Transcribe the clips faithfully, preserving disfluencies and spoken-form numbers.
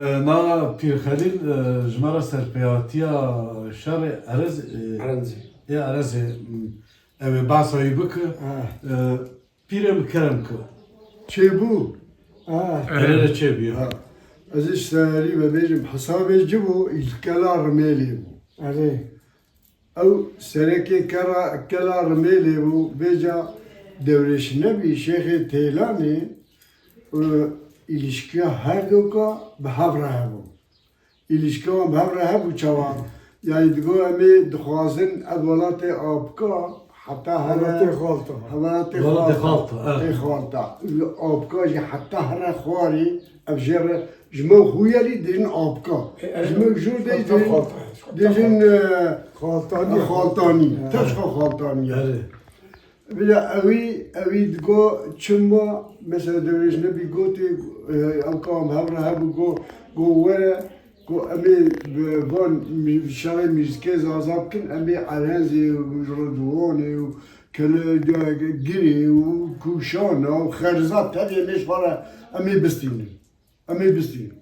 E, na Pîr Xelîl, e, ji me re serpêhatiya şerê Erez, e, Erenzê. Ê Erezê, m, ew ê behsa wî bike. Ha. E, pîrê min kerem ke. Çêbû. Ha. Erê re çêbû ya. Ha. Ez ji serî ve bêjim, hesabê ci bû, îlkela Rimêlê bû. Erê. Ew serekê kera, kela Rimêlê bû, vêca Dewrêş Nebî, Şêxê Têlanê, û îlişkiya her doka bi hev re hebû. Îlişkiya wan bi hev re hebû çawa? Yanî digo em ê dixwazin ev welatê apka heta here Welatê xalta. Welatê Welatê xalta. Xalta, evet. Tê xalta. Apka jî heta here xwarî, ev jê re, ji me û xuyelî dêjin apka. E, e, Ji me û jûr dê xalta, dêjin, xalta. dêjin, e, Xaltanî. Xaltanî. Ha. Teşqa xaltanî. Erê. Bila ewî, ewî digo çima, mesela Dewrêş Nebî gotê, e, ew kam hev re hebû go, go were, go em ê bi van mî-, şerê mîzikê Zaza bikin, em ê Erenzê û Ridwanê û Kele-, Girê û Kûşana û Xerza tevê mêş xwe re em ê bistînin. Em ê bistînin.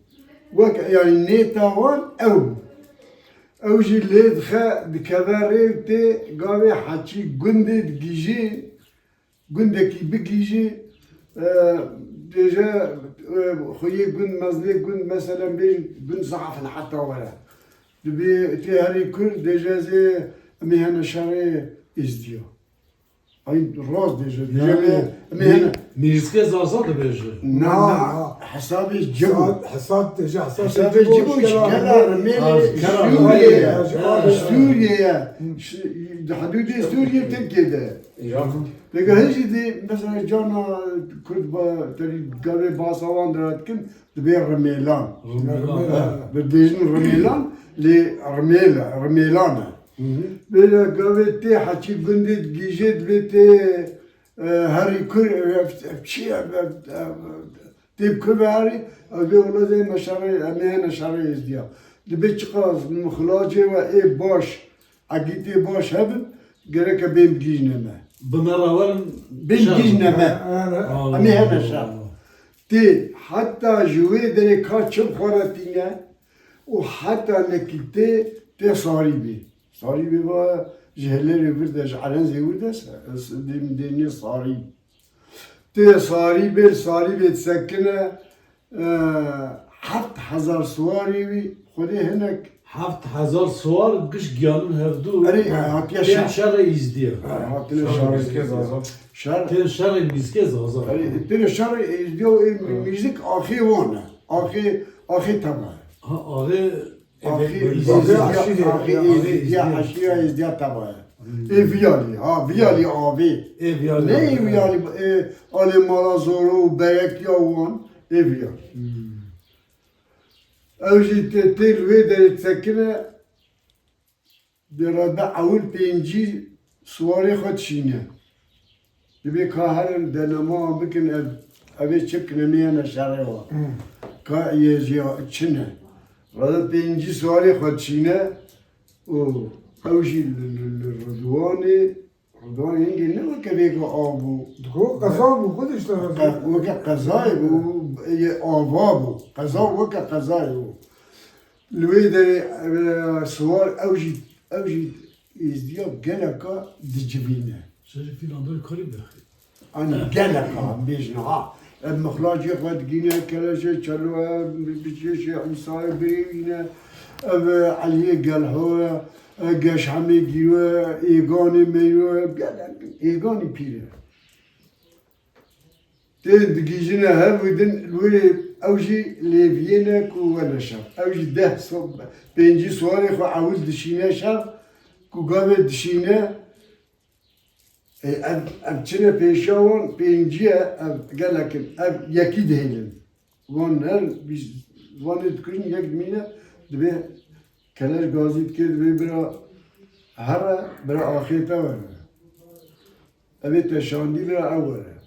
Wek, yanî nêta wan ew bû. Ew jî lê dixe, dikeve rê û tê gavê heçî gundê digihîjî, gundekî bigihîjî, e, dêje, e, xweyê gund, mezinê gund, meselen bêjin gund zaf in heta were. Dibê tê herî kur, dêje ez ê, em ê hene şerê Êzdiya. Ay, rast dêje, dêje Yani, me, me mî-, hene. Mîrîskê Zaza dibêje. Na, Na, na, na. Hesabê ci bû. Hesab, hesab dêje, hesab Hesabê ci bû, ji kela Rimêlê Ha, kela Sûriye ye. Rimêlê. Ha. Sûriye ye. Hı. Şi-, di hududê Sûriye Tirkiye de. Ya. Pêka hejî dê, mesela cana Kurd ba, terî gavê basa wan de dikin, dibê Rimêlan. Rimêlan. Rimêlan. Ha, bi dêjin Rimêlan, lê Rimêl e, Rimêlan e. Hı hı. Bêle gavê tê heçî gundê digihîjê dibê tê, e, herî kur, e, ev, ev çi ye, ev, ev, ev, tê bi kur ve herî, ev bê wele zê me şerê, em ê hene şerê Êzdiya. Dibê çiqas mixlacê we ê baş, egîtê baş hebin, gereke bên bigihîjne me. Bi me re werin Bên şer bigihîjne bin. me. Ane. Allah Em ê hene Allah. şer. Tê heta ji wê derê ka çi bi xwe re tîne û heta nekî tê, tê sarî bê. Sarî bê va ji Hilêrê vir de, ji Erenzê vir de, s-, s-, dê-, dênê sarî. Tê sarî bê, sarî bê disekine, e, heft hezar siwarê wî, Xwedê hinek. Heft hezar siwar giş giyanin hevdu. Erê, hatiye Tên şer. şerê Îzdiye. Ha, hatine Şerê şerê Mîzkê Îzdiye. Zaza. Şer. Tên şerê Mîzkê Zaza. Erê, têne şerê Îzdiye û ê Ha. mîzik axê wan e. Axê, axê teva ye. Ha, axê Axê Êzdiya, Êzdiya, axê Êzdiya, Êzdiya, axê Êzdiya, Êzdiya. axê Êzdiya teva ye. Hmm. Ê viyalî, ha, viyalî avê. Ê viyalî Ne avê, ê ha. viyalî, ê, alê mala zoro û berekiya wan, ê viyalî. Hmm. Ew jî tê, tê li wê derê disekine, dê rebe ewil pêncî siwarê xwe dişîne. Dibê ka herin denema bikin, ev, ev ê çi bikin, em ê hene şerê wa. Hmm. Ka yê jî çi ne. Rebe pêncî siwarê xwe dişîne û ew jî li, li, li Ridwanê, Ridwanê hingê ne weke vêga av bû. Digo qeza bû, xwe de işte qe-, weke qezayê bû, yê ava bû. Qeza weke qezayê bû. Li wê derê, e, siwar ew jî, ew jî êzdiya geleka dicivîne. Şerîfî Landor Kolî bixê. Anî geleka, em bêjin ha. Ev mixlacê xwe digîne, keleşê çelo, ev biçêşê Îsayê birêvîne, ev Eliyê Gelho ye, ev Geşhemê Gîro ye, Êganê Meyro ye, gelek Êganî pîr e. Tên digihîjine hev û din li wê ew jî lêviyê ne ku wene şev. Ew jî deh so-, pêncî siwarê xwe ewil dişîne şev ku gavê dişîne, e, ev, ev çine pêşiya wan pêncî ye, ev gelek in, ev yekî dihêlin. Wan her bîst, wanê dikujin yek dimîne, dibê keleş gazî dikê, dibê bira here, bira axê te were. Ev ê te şandî bira ew were.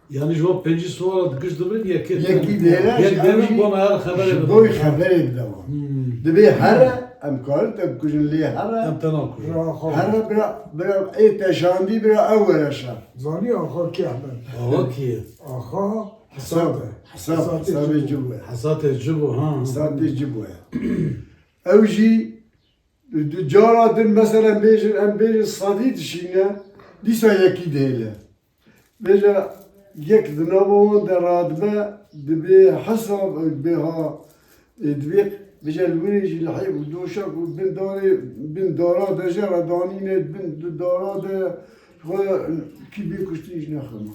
Yani ji wan pêncî siwara digiş dibin, yekê Yekî dibin. Dêre Yek ji dibin, ew jî bona her xeberê ji dibin. Boy xeberê bide wan. Hmm. Dibê here, em karin te bikujin lê here. Em te nakujin. Bira xwe. Here bira, bira ê te şandî bira ew were şer. Zanî axa kê hemen. Axa kê? Axa Hesab e. Hesab, hesabê ci bû. Hesatê ci bû, ha, ha. Hesatê ci bû. Ew jî di cara din, mesela, em bêjin, em bêjin sedî dişîne, dîsa yekî dihêle. Vêca yek di nava wan de radibe, dibê hesab, ew dibê ha, e, dibê, vêca li wir jî li heyv û doşek û bin darê, bin dara de jê re danîne, bin dara de xwe kî bê kuştî jî nexema.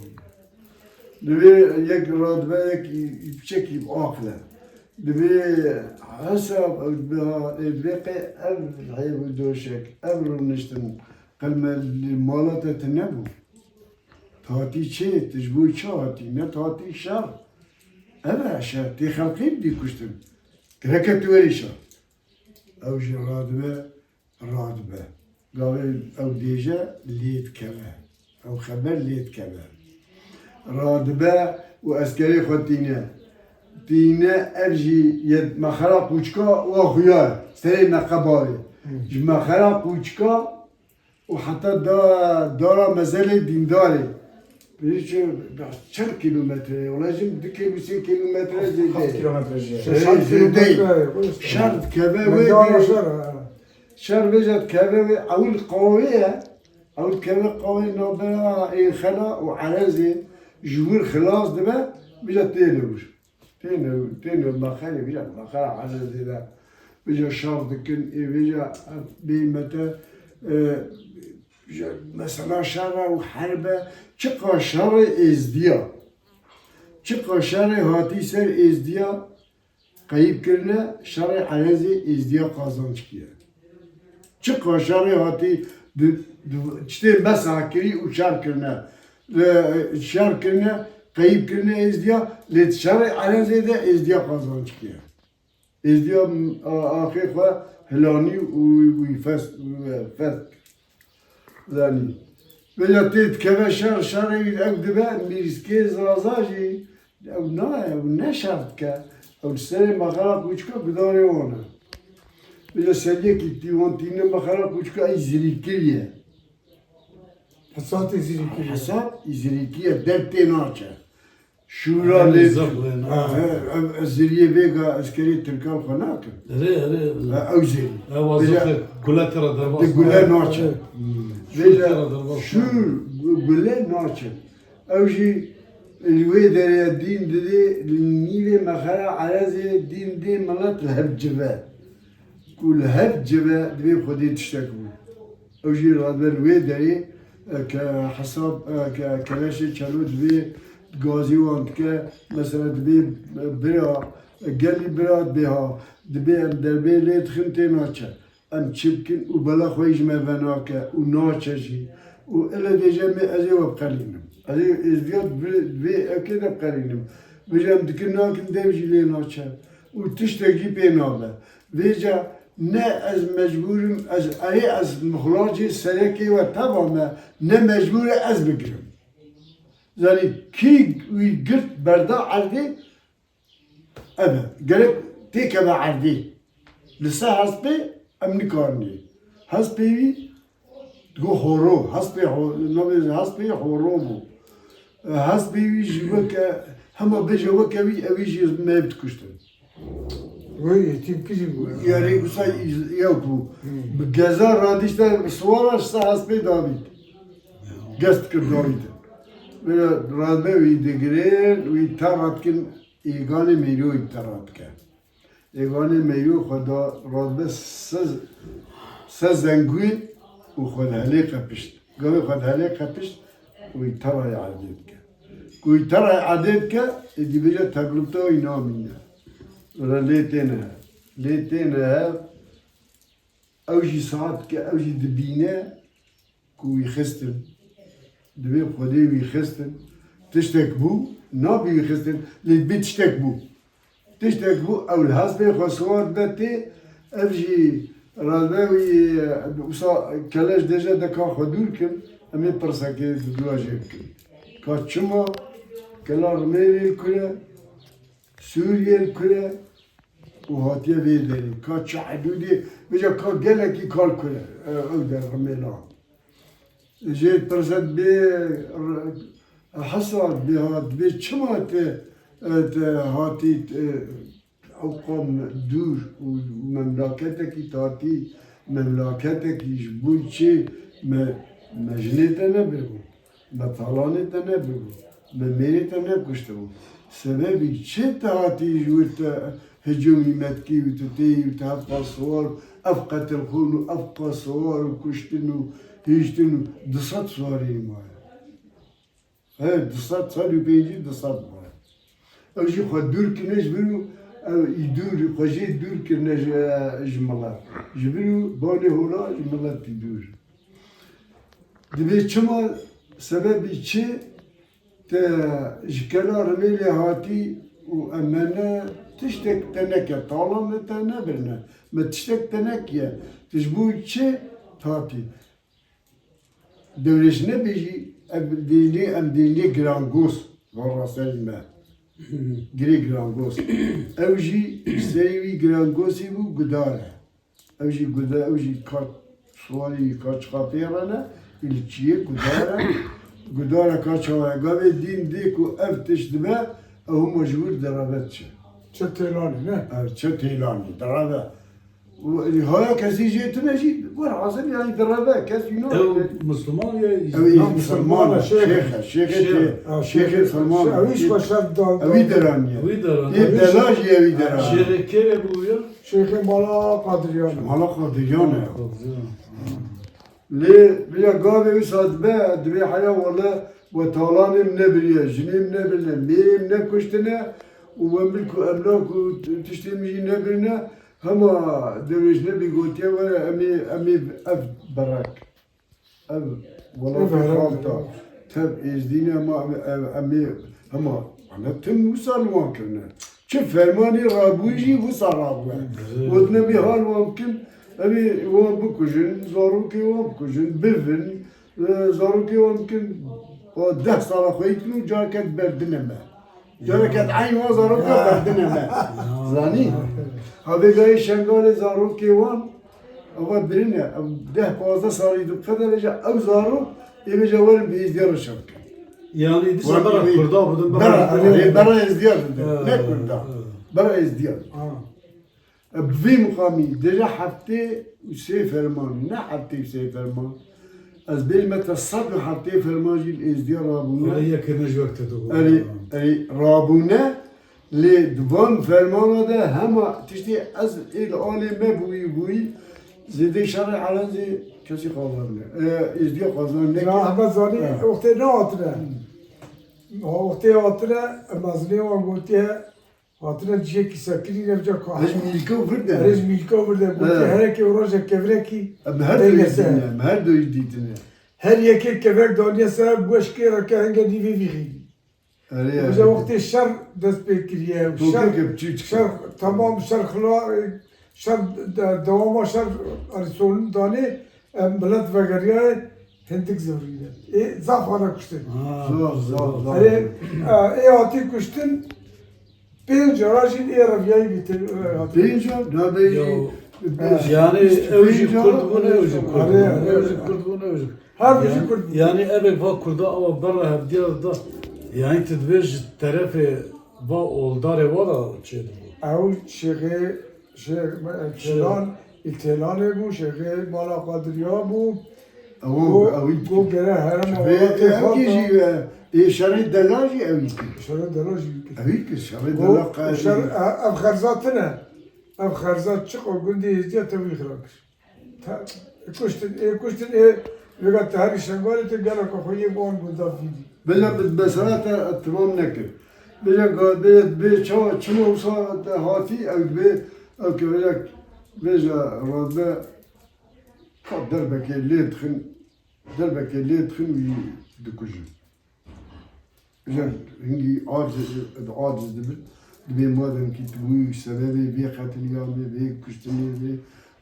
Divê yek radibe, yek î-, î-, piçekî aqil e. Divê hesab, ew dibe ha, ê, divê qey ev heyv û doşek, ev rûniştin, qil me li mala te tune bû. Tu hatî çi? Tu ji bo çi hatî? Ne tu hatî şer. Ev e şer. Tê xelkê bidî kuştin. Gereke tu werî şer. Ew jî radibe, radibe. Gavê ew dêje lê dikeve. Ew xeber lê dikeve. Radibe û eskerê xwe tîne. Tîne ev jî yê mexera qûçika wa xuya. Serê neqe bavê. Ji mexera qûçika û heta da-, dara mezelê dîndarê. Pêşê çend kîlometre ye? Wala jin du kîlo, sê kîlometre zêde ye. Heft kilometre jî ye. Şeş, şeş, heft zêde ye. Kilometre ye, bu işte. Şer dikeve wê Mendara dê. Şer, ha. Şer vêca dikeve wê, ewil qawê ye. Ewil dikeve qawê navbera ê Xela û Erezê ji wir xilas dibe, vêca têne wir. Têne, têne mexerê vêca, mexera Erezê de. Vêca şer dikin, ê vêca bêyî me te, e, ji, mesela şer e û herb e, çiqa şerê êzdiya, çiqa şerê hatî ser êzdiya qeyîb kirine, şerê Erezê êzdiya qazanc kiye. Çiqa şerê hatî di, di, tiştê mesa kirî û şer kirine, e, şer kirine, qeyîb kirine êzdiya, lê di şerê Erezê de êzdiya qazanc kiye. Êzdiya, a, axê xwe hilanî û wî fest, wî fest zanî. Vêca tê dikeve şer, şerê wî ew dibe, mîrîskê zaza jî ew nayê, ew ne şer dike. Ew li serê mexera qûçika gudarê wan e. Vêca seriyekî tî wan tîne mexera qûçika, ey zirîkirî ye. Hesatê zirîkirî ye. Hesat zirîkî ye, der tê naçe. Şûra lê, ziriyê vêga eskerê tirkan xwe nakin. Erê, erê. Ew zirî. Ew wazîfe gule te re derbas. Di gule naçe. Hmm. Şûr te re derbas. Şûr gu-, gule naçe. Ew jî li wê derê dîn didê, li nîvê mexera Erezê dîn dê milet li hev cive. Ku li hev cive divê Xwedê tiştek bû. Ew jî radibe li wê derê, e, ke hesab, e, ke keleşê çelo divê gazî wan dike, mesela divê, e, bira, e, gelî bira dibê ha, dibê em derbê lê dixin tê naçe. Em çi bikin û bela xwe yî ji me venake û naçe jî. Û ele dêje me ez ê we biqelînim. Ez ê êzdiya vê, vê ekê de biqelînim. Vêca em dikin nakin dev jî lê naçe. Û tiştek jî pê nabe. Vêca ne ez mecbûr im, ez, erê ez mixlacê serekê we teva me, ne mecbûr e ez bigirim. Zanî kî wî girt berda erdê, ev e. Gerek têkeve erdê. Li ser hespê em nikarin ê. Hespê wî digo horo, hespê ho-, navê hespê horo bû. E, hespê wî jî weke, hema bêje weke wî, ew jî me dikuştin. Wê yetîm kî jî bû? Yarê wisa yew bû. Hmm. Bi geza radîşte siwara ji ser hespê davît. Gez dikir davît. Vêca radibe wî digirin, wî tera dikin, êganê mêrî wî tera dike. Êganê mêrî xwe da radibe se, se zengûn û xwe dihelê qepişt. Gavê xwe dihelê qepişt û wî terayê erdê dike. Ku wî terayê erdê dike, êdî bêje teglûta wî namîne. Were lê têne hev. Lê têne hev, ew jî saet dike, ew jî dibîne ku wî xistin. Divê Xwedê wî xistin. Tiştek bû, nabî wî xistin, lê dibê tiştek bû. Tiştek bû, ew li hespê xwe siwar dibe tê, ev jî radibe wî, wisa keleş dêje de ka xwe dûr kin, em ê pirsekê di dûra jê bikin. Ka çima kela Rimêlê li kure, Sûriyê li kure û hatiye vê derê. Ka çi hidûdê, vêca ka gelekî kal kure, ew der Rimêlan. Jê pirse dibê, hesab dibê ha, dibê çima te E, te hatî, e, ewqa dûr û memlaketekî tatî, memlaketekî ji bo çi me, me jinê te nebiribû, me talanê te nebiribû, me mêrê te nekuştibû. Sebebî çi te hatî ji wir te hicûmî me dikî û tu têyî û tu hevqa siwar û ev qetilxûn û ev qasiwar û kuştin û hiştin û du sed siwarî maye. He, du sed, sed û pêncî, du sed bû. Ew jî xwe dûr kirine ji vir û ew î dûr, xwe jê dûr kirine ji, ji milet. Ji vir û banê hola ji miletî dûr. Dibê çima, sebebî çi te ji kela Rimêlê hatî û em me ne tiştek te neke, talan me te nebirine. Me tiştek te nekiye. Tu ji bo çi hatî? Dewrêş nebêjî, em dênê, em dênê girangoz, van raselî me. Girê girangoz. Ew jî serê wî girangozî bû, gudar e. Ew jî guda, ew jî ka suwarî, ka çiqa pê re ne, li çiyê gudar e. Gudar e ka çawa ye. Gavê dîn dê ku ev tişt dibe, ew hema ji wir direve diçe. Çi têlanî ne? Ev çi têlanî, direve. Û haya kesî jê tune jî, werhasil yani direve, kes wî Ew nayê. Misliman ya Ew ê Musulman, Musulman e, şêx e. Şêx e, şêxê Şêx. tê, Ha, şêxê şêxê, Musulman e. Ew hiç başar da, Ew ê deraniye. Wî deraniye. Ê bela jî ew ê deraniye. Şêxê kêrê bû ya? Şêxê Mala Qadiriyan. Mala Qadiriyan e. Qadiriyan. Lê bila gavê wisa dibe, dibê heya wele we talanê min nebiriye, jinê min nebirine, mêrê min nekuştine û we milk û emlak û t-, tiştê min jî nebirine, hema dewrêş nebî gotiye were em ê, em ê ev berek, ev welatê Ev xalta, tev êzdî ne ma em, ev, em ê hema, ana tim wisa li wan kirine. Çi fermanê rabûyî jî wisa rabûye. Gotine bê hal wan bikin, em ê wan bikujin, zarokê wan bikujin, bivin, e, zarokê wan bikin, o deh sala xwe yî dikin û careke diberdine me. Careke di eyn wan zaroka berdine me. Zanî? Havêgayê Şengalê zarokê wan, ewa birine, ew deh pazdeh salî di qede bêje, ew zarok, ê bêje werin bi êzdiya re şer bikin. Yani dişa Wan bera bi Kurda bidin, bera, bera, ê, bera êzdiya didin, Ha, ne Kurda. ha. Bera êzdiya. Ha. E, bi vî muqamî, deja heftê û sê ferman, ne heftê û sê ferman. Ez bêjim te sed û heftê ferman jî li êzdiya rabûne. Wala yekê ne ji wek te digot. Erê, erê, rabûne, lê di van fermana de hema tiştê ez ê li alê me bûyî, bûyî, zêdê şerê Elenzê kesî qazan ne. E, êzdiya qazan neke. Ya Ehmed Zanî, Ha. wextê nehatine. Ha, wextê hatine, mezinê wan gotiye, Hatine cihekî sekinî, ne ca ka. Ez mîlka vir de. Ez mîlka vir de. Gotiye, He. herekê û rojek kevirekî Em her duyî dîtine, em her duyî dîtine. Her yekê kever daniye ser, gueşkê re ke henge nîvê vîxînî. Erê, Vêca erê. wextê şer dest pê kiriye. Şer, Tokeke biçûk. şer, tamam, şer xila, şer de, dewama şer, erê, son danê, em milet vegeriyaye, hindik zivirîne. Ê, zaf hane kuştin. Ha, Zor, zor, zor. Erê, e, ê hatî kuştin, Pênc cara jî ê reviyayî bîtir, e, hatî. Pênc cara, nabê jî, Ya, bi-, yani bîst û ew jî pênc cara. Kurd bûn, ew jî Kurd Arê, bûn, arê. ew jî Kurd bûn, ew jî. Her du jî Yani, Kurd bûn. yani evek va Kurda awa berra hevdiya da, yani tu dibê ji terefê va oldarê wa da çê dibû. Ew şêxê, şêx, me, Şêx. Têlan, Îtêlanê bû, şêxê Mala Qadiriya bû. Ewan Go, ew go gere herema Vê welatê ev xwe kî da. jî, e, ê şerê delal jî ew kî. Şerê delal jî kî. Ew kî şerê Go, delal şer, qe- e, ev xerza tine. Ev xerza çiqo gundî hêziya te wî xira kir. Te, kuştin, ê kuştin, ê vêga te herî Şengalê te gela ku xwe yê bi wan gunda vîdî. Bila bi mesela te tamam nekir. Bila ga-, bê, bê çawa, çima wisa te hatî, ew bê, ew ke bila bêje radbe, Ka derbekê lê dixin, derbekê lê dixin wî dikujin. Îcar hingî aciz, aciz dibin. Dibê madem kî tu wî sebebê vê qetiliamê, vê kuştinê, vê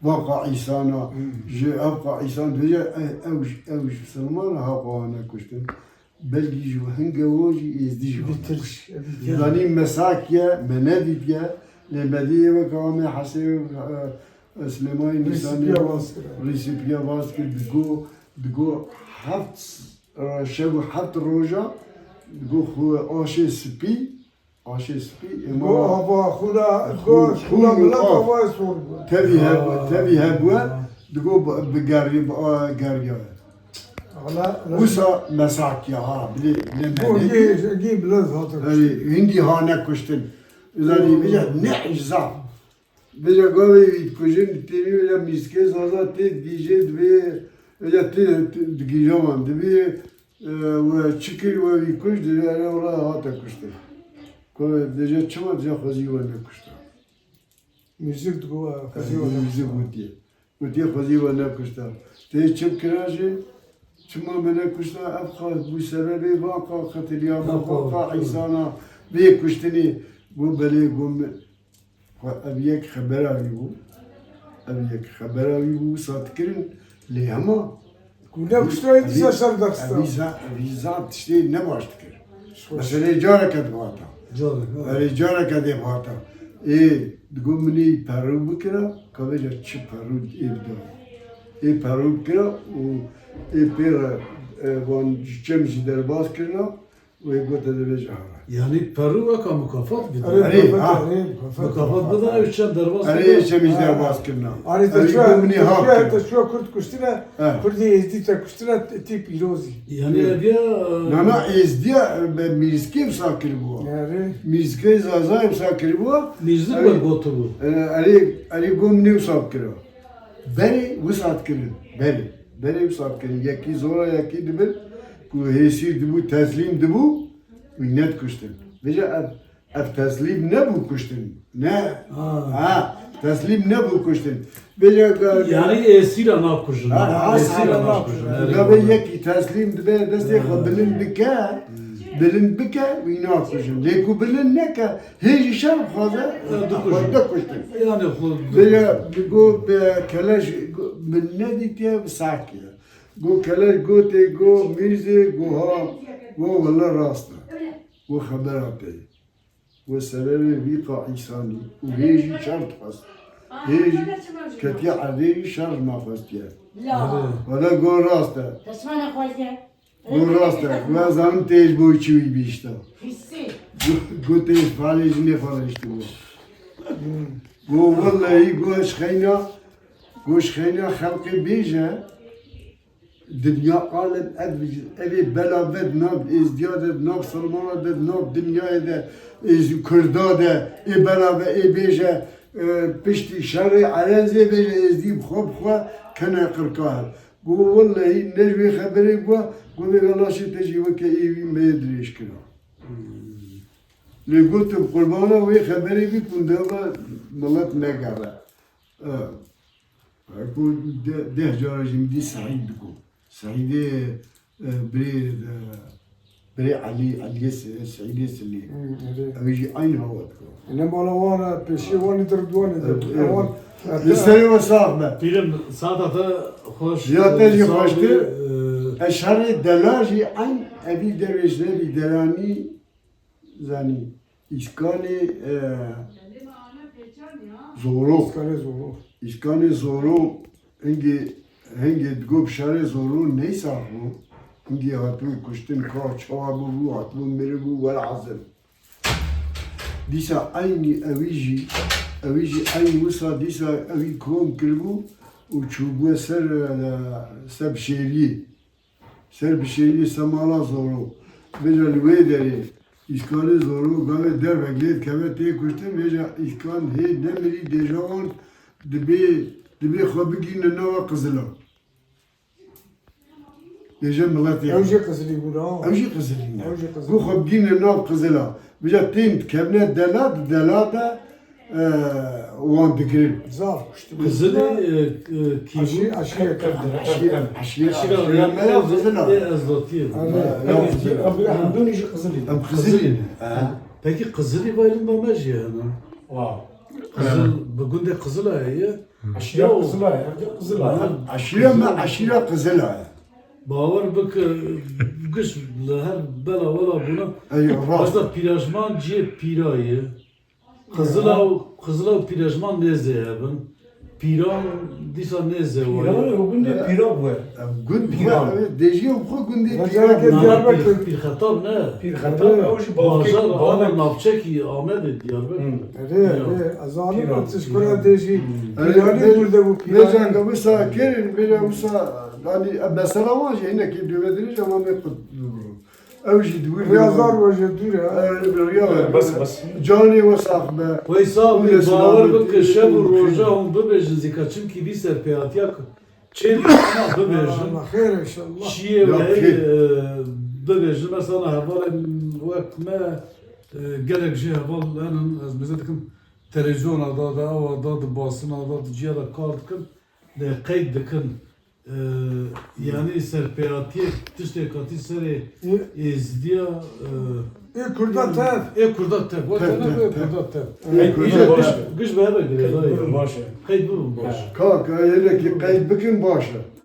van qa îsana, Hmm. ji ev qa îsan dibêje, e, ew, ew ji Misilman ha xwe hane kuştin. Belkî ji hinge wo jî êzdî ji wan Bitir, bitir. Zanî mesak ye, me nedîtiye, lê me dî weke Amê Hesê, e, Silêmanî Nîsanî Rîsîpiya ro-, vaz kir. Rîsîpiya vaz kir, digo, digo heft, e, şev û heft roja, digo xwe aşê spî, Aşê spî êma. Go ava xûna, go xûn, xûna xûn milet û av. Avayê sor bû. Tevî hebû, tevî hebûye, digo bi, bi gerî, bi, a, geriyaye. Wala, wisa mesakiya ha, bilê, bilê. Go menê. Gî, gî bilez hate. Erê, hindî ha nekuştin. Zanî, vêca ne îza. Vêca gavê wî dikujin, têmî vêca mîskê zaza tê digîjê dibê, vêca tê, tê digîja wan dibê, e, we çi kir, we wî kuj, dibê, erê, wala hate kuştin. Ku vêca çima dija xwezî we nekuşta? Mîzik digo, e, xwezî we nekuşta. Mîzik gotiye. Gotiye xwezî we nekuşta. Tê çi bikira jî? Çima me nekuşta? Ev xwe bû sebebê van qa qetiliya me, van qa însana bê kuştinê. Got belê, got min, xwe ev yek xebera wî bû. Ev yek xebera wî bû, wisa dikirin lê hema. Ku ne kuştirayê dîsa şer derxistan. Evîza, evîza tiştê nebaş dikir. Meselê careke dibata. Carek, ha. Erê careke dê bata. Ê, digo minê perû bikira, ka vêca çi perû ê bida. Ê perû bikira û ê pê re, e, van çem jî derbas kirina û ê gote de vêca hara. Yanî perû weka mukafat bidin. Erê, erê, mukafat, ha. Erê, mukafat. Mukafat bidin, ew çem derbas kirina. Erê, çem jî derbas kirina. Erê, te çuwa, te çuwa, te çuwa Kurd kuştine, Kurdê Êzdî te kuştine, tê pîrozî. Yanî ev ya, e, na, na, Êzdiya, e, be mîrîskê wisa kiribû. Erê. Mîrîskê Zazayê wisa kiribû. Mîrzik we gotibû. E, erê, erê got minê wisa bikira. Berê wisa dikirin. Berê. Berê wisa dikirin. Yekî zora yekî dibir. Ku hêsîr dibû, teslîm dibû. Wî nedikuştin. Vêca ev Ev teslîm nebû kuştin. Ne. Ha. Ha, teslîm nebû kuştin. Vêca ka- Yanî êsîra nakujin. Ha, ha, êsîra nakujin. Gavê yekî teslîm dibe destê xwe bilind bike, bilind bike, wî nakujin. Lê ku bilind neke, hê jî şer bixwaze, dikujin. Xwe dikuştin. Yanî xwe dikujin. Vêca go be keleş, go, min nedîtiye, bi sakiye. Go keleş gotê, go mîrzê, go ha, go wele rast e. Go xebera te ye. We sebebê vî qa îsanî û hê jî şer dixwest. Hê jî ketiye erdê jî şer naxwestiye. La. Wele go rast e. Tesmana xwestiye. Go rast e. Wê zanim tê ji bo çi wî bihişta. Hissê. Go, go tê ji falê jinê xwe re hiştibû. Go wellehî go ji xeyna, go ji xeyna xelqê bêje. Dinya alem ev, ev ê bela ve di nav êzdiya de, di nav silmana de, di nav dinyayê de, êz-, kurda de, ê bela ve, ê bêje, e, piştî şerê erezê bêje êzdî bi xwe, bi xwe kene qirka hev. Got, wellehî ne ji wê xeberê bû, got, vêga laşê te jî weke ê wî me yê dirêj kira. Lê gotim, qurbana wê xeberê bî, ku deva milet negere. E, Ku de-, deh cara jî min dî Seîd digo. Seîdê, e, birê, e, birê Elî, Eliyê Se-, Seîdê Silê. Hmm, erê. Ew jî eynî hawa digo. Ne mala wan e, pêşiyê wan ê di Ridwanê de bû. E, e, wan, e, li serê we sax be. Pîrim, saeta te xweş, ya te jî xweştir. E, e, şerê dela jî eyn evî dervêşlerî delanî. Zanî, îskanê, e, Zoro. Îskanê Zoro. Îskanê Zoro, hingê, hingê digot şerê Zoro neysa bû. Hingê hatibû kuştin, ka çawa bûbû, hatibû miribû, welhasil. Dîsa eynî ewî jî, ewî jî eynî wisa dîsa ewî kom kiribû û çûbûye ser, e, ser Bişêriyê. Ser Bişêriyê, ser mala Zoro. Vêca li wê derê îskanê Zoro gavê dervek lê dikeve tê kuştin, vêca îskan hê nemirî dêje wan dibê, dibê xwe bigihîne nava Qizila. Dêje miletê xwe. Ew jî Qizilî bûn ha. Ew jî Qizilî ne. Ew jî Qizilî. Ku xwe bigihîne nav Qizila. Vêca tên dikevine dela, di dela de e, wan digirin. Zaf kuştin. Qizilê, e, e, kî bû? Eşî-, eşîrek Qizilî. Eşîre, eşîre, eşîre me ya Qizil a. Ê, ez dotiyê bû. Ew, ew, Qizil a. Em, em dûnî jî Qizilî. Em Qizilî ne. Ha. Pekî Qizilî vaylim be me jî hene. Wa. Qizil, bi gundê Qizil a ye. Eşîra Qizil a ye, ev de Qizil a ye. Eşîre me, eşîra Qizil a ye. Bawer bike, giş li her bela wela bûna. Ey, rast. Heta pîrajman cihê pîra ye. Qizila û, Qizila û pîrejman nêzê hev in. Pîran dîsa nêzewayî. Pîran û gundê Pîran bû. Ev gund bû, Pîran. Ev dêjiyê xwe gundê Pîran. Pîr Xetab ne. Pîr Xetab ew jî bavkê bavê navçekî Amedê Diyarbekir. Erê, erê, ez zanim ku tişkura dêjî. Pîranî bûrde bû Pîranî. Vêca wisa kirin, vêca wisa, yanî, ev mesela wan jî hinekî dûvedirî jî ema me qut bibû. Ew jî di wir Rêya zar we ji dûr e. Rêya we. Bes, bes. Canê we sax be. Wey sax bî, bawer bike, şev û roja hûn bibêjin zîka, çimkî vî serpêhatiya ku çêdî hema bibêjin. Allah xêr inşallah. Çiyê we heye, e, bibêjin. Mesela hevalên wek me, e, gelek jî heval henin, ez mêze dikim, televîzyona da, da, ewa da, di basina da, di ciya da kar dikin, lê qeyd dikin. Ee, yanî serpêhatiyê tiştê katî serê êzidiya, e, ê kurda tev. Ê kurda tev. Wek tev, tev, tev. Ê kurda tev. Giş, giş be eve girê dayê. Qeyd bibin baş e. Qeyd bibin baş e. Kak, hinekî qeyd bikin baş e.